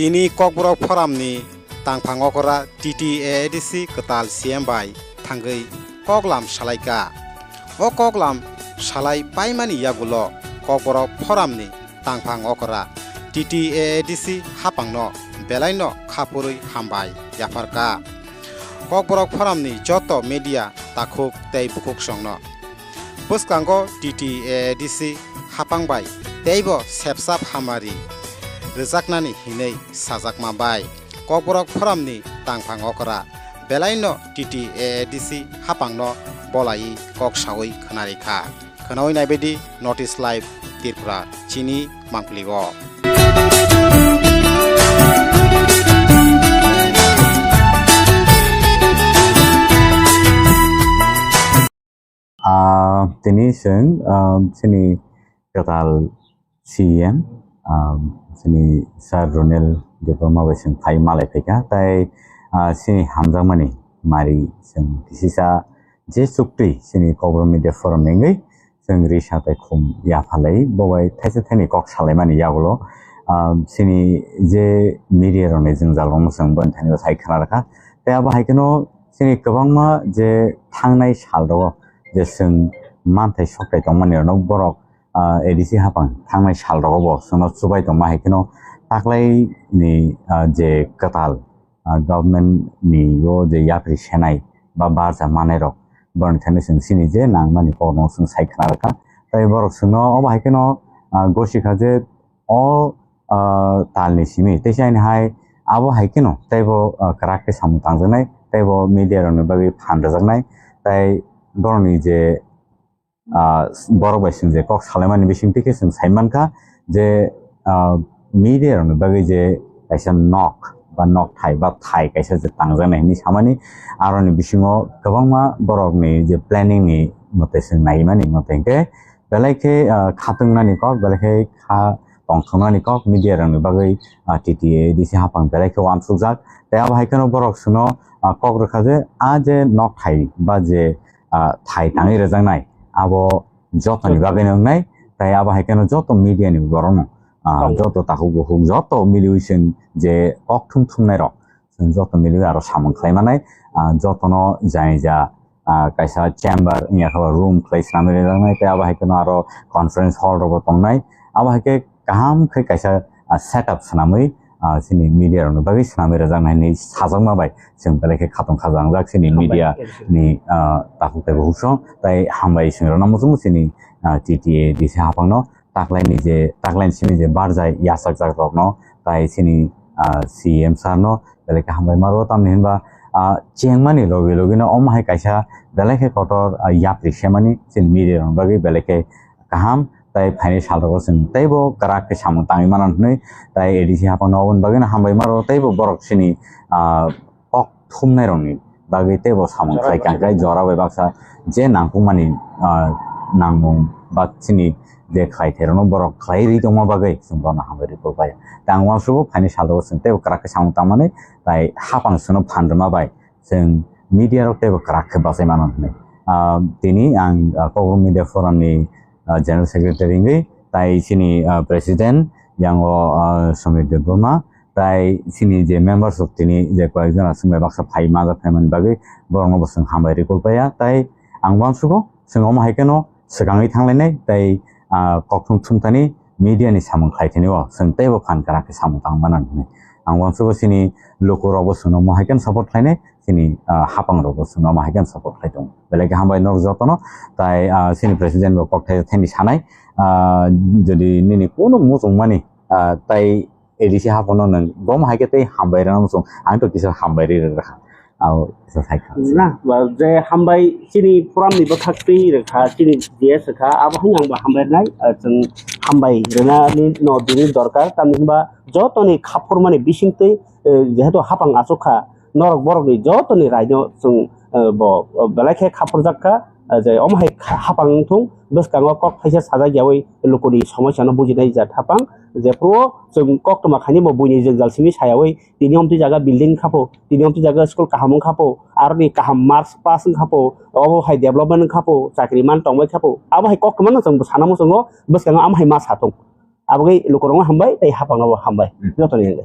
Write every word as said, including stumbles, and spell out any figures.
Tini Kokborok Forum ni tangphang okra T T A A D C kwtal C M bai thangwi koklam salaikha. O koklam salai paimani yagulo Kokborok Forum ni tangphang okra T T A A D C hapangno belaino khaphurwi hambai yapharkha. Kokborok Forum ni joto media takhuk tei bukhuksongno bwskango T T A A D C hapang bai teibo sepsap hamari rwjaknani hinwi sajakma bai Kokborok Forum ni tangphang okra belaino T T A A D C hapangno bolai kok sawi khwnarikha. Khwnawi naibaidi North East Live Tripura chini mangpili o. Ah, tini chwng, ah, chini kwtal C M, ah, chini Sir Ronel Debbarma bai chwng phai malai phaikha, tai, ah, chini hamjakmani mari chwng kisisa je chukti chini Kokborok Media Forum ni wngwi chwng risa tei khum yaphalai bo bai thaisa thaini kok salaimani yagulo, ah, chini je media rokni jwngjal rokno chwng boni thani bo sai khna rwkha. Tei abo hai kheno chini kwbangma je thangnai sal rogo je chwng manthai sokthai tongmani rokno borok, ah, A D C hapang thangnai sal rogo bo chwngno chubai tongma hai kheno taklai ni, ah, je kwtal, ah, government ni o je yapri senai ba barja manai rok borokni thani chwng chini je nangmani kokno chwng sai khna rwkha. Tai borok chwngno obo hai kheno, ah, gosikha je o, ah, talni simi teisa hai abo hai kheno teibo, ah, kwrak khe samung tangjaknai teibo media rokni bagwi phan rwjaknai. Tai borokni je, ah, borok bai chwng je kok salaimani bisingtwi khe chwng sai mankha je, ah, media rokni bagwi je kaisa nok ba nok thai ba thai kaisa je tangjaknai hinwi samani, aroni bisingo kwbangma borokni je planning ni mote chwng naimani mote hinkhe belai khe, ah, khatungnani kok, belai khe kha tongthoknani kok media rokni bagwi, ah, T T A D C hapang belai khe uansukjak. Tei abo hai kheno borok chwngno, ah, kok rwkha je a je nok thai ba je, ah, thai tangwi rwjaknai abo jotoni bagwi no wngnai. Tei abo hai kheno joto media ni borokno, ah, joto takhuk bukhuk joto miliwi chwng je kok thum thumnai rok chwng joto miliwi aro samung khlai manai, ah, jotono jani ja, ah, kaisa chamber wngya khe room khlai swnamwi rwjaknai, tei abo hai kheno aro conference hall rokbo tongnai. Abo hai khe kaham khe kaisa, ah, setup swnamwi, ah, chini media rokni bagwi swnamwi rwjaknai hinwi sajakma bai chwng belai khe khatung khajangjak chini media ni, ah, takhuk tei bukhuk song. Tai hambai chwng rwna muchungo chini, ah, T T A D C hapangno taklaini je, taklaini simi je barjai yachakjak rokno, tai chini, ah, C M sir no belai khe hambai maro, tamni hinba, ah, chengmani logi logi no omo hai kaisa belai khe kotor, ah, yapri semani chini media rokni bagwi belai khe kaham. Tai phaini sal rogo chwng teibo kwrak khe samung tangwi mano hinwi tai A D C hapang no oboni bagwi no hambai maro, teibo borok chini, ah, kok thumnai rokni bagwi teibo samung khlai kang khe jora bai baksa je nangkukmani, ah, nangmung ba chini je khlai therokno borok khlai ri tongma bagwi chwng bono hambai rwkuk bai. Tei ang uansukgo phaini salo chwng teibo kwrak khe samung tangmani tai hapang chwngno phan rwma bai chwng media rok teibo kwrak khe bachai mano hinwi. Ah, tini ang, ah, Kokborok Media Forum ni, ah, General Secretary wngwi tai chini, ah, President yango, ah, Samir Debbarma, tai chini je members rok tini je koyek jona chwng bai baksa phai majak phaimani bagwi borokno bo chwng hambai rwkuk bai ya. Tai ang uansukgo chwng omo hai kheno swkangwi thanglainai tai, ah, kokthum thumthani media ni samung khlai thani o chwng teibo phan kwrak khe samung tang mano hinwi. Ang uansukgo chini luku rok bo chwngno omo hai kheno support khlainai, chini, ah, hapang rok bo chwngno omo hai kheno support khlai tongo. Belai khe hambai norok jotono, tai, ah, chini president bo kokthai thani sanai, ah, jodi nini kunu muchungmani, ah, tai A D C hapano nwng bomo hai khe tei hambai rwna muchung, ang to kisa hambai ri rwkha. Abo kisa sai kha. Na, ba je hambai chini forum ni bwkhak twi rwkha, chini D S rwkha, abo hai ang bo hambai rwnai, ah, chwng hambai rwnani no dini dorkar, tamni hinba jotoni khaphurmani bisingtwi, eh, jehetu hapang achukha, norok borokni jotoni raino chwng, eh, bo, bo belai khe khaphurjak kha, eh, je omo hai kha-, hapang wng thung, bwskango kok thaisa sajak yaui lukuni somosya no bujinai jat hapang, jephru chwng koktwma khainwi bo buini jwngjal simi sayaui tini omtwi jaga building khapo, tini omtwi jaga school kaham wng khapo, aroni kaham marks pass wng khapo, obo hai development wng khapo, chakri man tongbai khapo, abo hai koktwma no chwng sana muchungo bwskango amo hai ma satung. Aboni lukurokno hambai, tei hapangno bo hambai. Hmm. Jotoni hinwi.